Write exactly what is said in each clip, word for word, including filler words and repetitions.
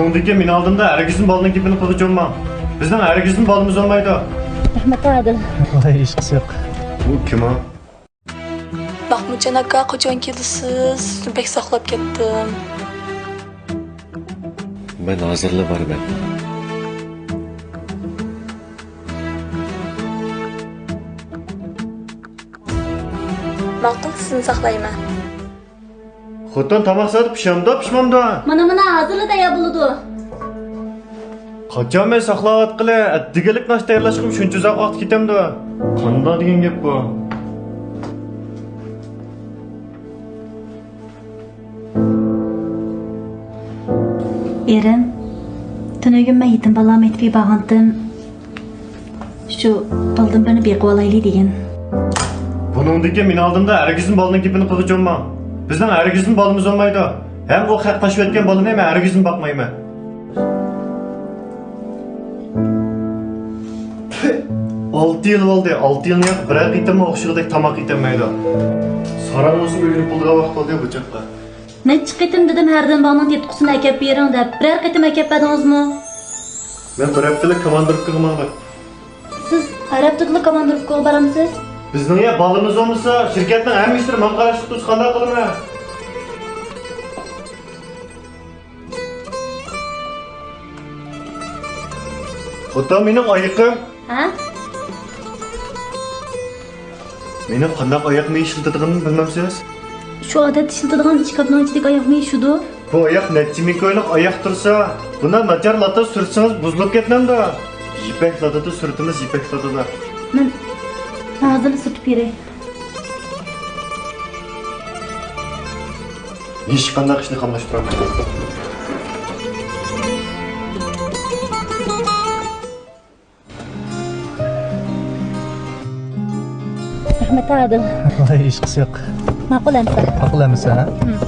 ئۇنىڭدىن كېيىن مېنىڭ ئالدىمدا ھەرگىزمۇ بالىنىڭ گېپىنى قىلغۇچى بولماڭ. بىزنىڭ ھەرگىزمۇ بالىمىز بولمايدۇ. رەھمەت، ئادىل. ۋاي، ھېچقىسى يوق. ئۇ كىم ئۇ؟ ماخمۇتجان ئاكا، قاچان كېلىسىز؟ سىزنى بەك ساقلاپ كەتتىم. مەن ھازىرلا بارىمەن. ماقۇل، سىزنى ساقلايمەن. خوتۇن تاماق سائىتى پىشامدۇ، پىشمامدۇ؟ مانا، مانا، ھازىرلا تەييار بولىدۇ. قاچان مەن ساقلاۋاتقىلى، ئەتىگەنلىك ناشتا تەييارلاشقىمۇ شۇنچە ئۇزاق ۋاقىت كېتەمدۇ؟ قانداق دېگەن گەپ بۇ؟ ئېرىم، تۈنۈگۈن مەن يېتىم بالىلار مەكتىپىگە بارغانتىم. شۇ بالىدىن بىرنى بېقىۋالايلى دېگەن. بۇنىڭدىن كېيىن مېنىڭ ئالدىمدا ھەرگىزمۇ بالىنىڭ گېپىنى قىلغۇچى بولماڭ. بىزنىڭ ھەرگىزمۇ بالىمىز بولمايدۇ. ھەم ئۇ خەق تاشلىۋەتكەن بالىنى مەن ھەرگىزمۇ باقمايمەن. ئالتە يىل بولدى، ئالتە يىلنى ياق بىرەر قېتىممۇ ئوخشىغۇدەك تاماق يېتەلمەيدۇ. ساراڭ بولسىمۇ ئۆگىنىپ بولىدىغان ۋاقىت بولدى بۇ چاغقا. نەچچە قېتىم دېدىم ھەردىن بالىنىڭ تېتىققۇسىنى ئەكەپ بېرىڭ دەپ، بىرەر قېتىم ئەكەپ بەردىڭىزمۇ؟ مەن بىر ھەپتىلىك كوماندىروپكىغا ماڭدىم. سىز ھەر ھەپتىدىلا كوماندىروپكىغا بارامسىز؟ بىزنىڭ يا بالىمىز بولمىسا، شىركەتنىڭ ھەممە ئىشلىرى ماڭا قاراشلىق تۇرسا قانداق قىلىمەن؟ خوتۇن، مېنىڭ ئايىقىم. ھە؟ مېنىڭ قانداق ئاياغنى ئىشلىتىدىغىنىمنى بىلمەمسىز؟ شۇ ئادەتتە ئىشلىتىدىغان ئىككى قاپنىڭ ئىچىدىكى ئاياغنى شۇدۇ. بۇ ئاياق نەچچە مىڭ كويلۇق ئاياق تۇرسا، بۇنى ناچار لاتا سۈرتسىڭىز بۇزۇلۇپ كەتمەمدۇ؟ يىپەك لاتىدا سۈرتىمىز، يىپەك لاتىدا. مەن ھازىرلا سۈرتۈپ بېرەي. ھېچقانداق ئىشنى قاملاشتۇرالمايمەن. رەھمەت، ئادىل. ۋاي، ھېچقىسى يوق. ماقۇل ئەمسە؟ ماقۇل ئەمسە، ھە؟ ھىم.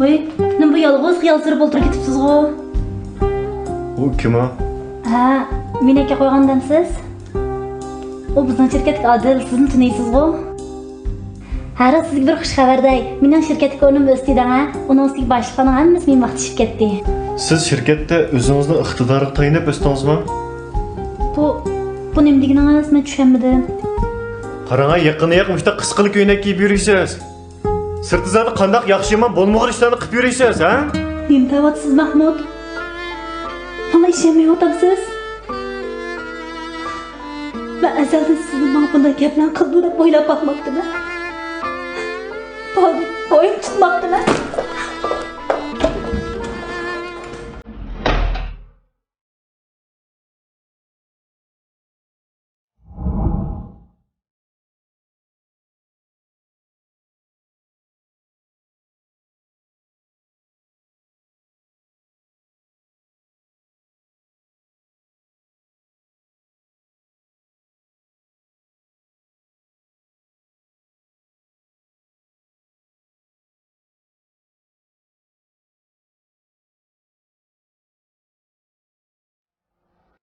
ۋاي، نېمە بۇ يالغۇز خىيالسىرىپ ئولتۇرۇپ كېتىپسىزغۇ؟ ئۇ كىم ئۇ؟ ھە، مېنى ئەكەپ قويغان ئادەمسىز؟ ئۇ بىزنىڭ شىركەتتىكى ئادىل، سىزمۇ تونۇيسىزغۇ؟ ھەرە، سىزگە بىر خۇش خەۋەر دەي. مېنىڭ شىركەتتىكى ئورنۇم ئۆستى دەڭە. ئۇنىڭ ئۈستىگە باشلىقلارنىڭ ھەممىسى مېنى ماختىشىپ كەتتى. سىز شىركەتتە ئۆزىڭىزنىڭ ئىقتىدارىغا تايىنىپ ئۆستىڭىزمۇ؟ بۇ، بۇ نېمە دېگىنىڭىز؟ مەن چۈشەنمىدىم. قاراڭ، يېقىندا ياق مۇشۇنداق قىسقىلا كۆينەك كىيىپ يۈرىسىز. سىرتىزادا قانداق ياخشى يامان بولمىغۇر ئىشلارنى قىلىپ يۈرىسىز، ھە؟ نېمە دەۋاتىسىز، مەھمۇد؟ ماڭا ئىشەنمەيۋاتامسىز؟ مەن ئەزەلدىن سىزنىڭ ماڭا بۇنداق گەپلەرنى قىلىدۇ دەپ ئويلاپ باقماپتىمەن. بوي-، بويۇم تۇتماپتىمەن.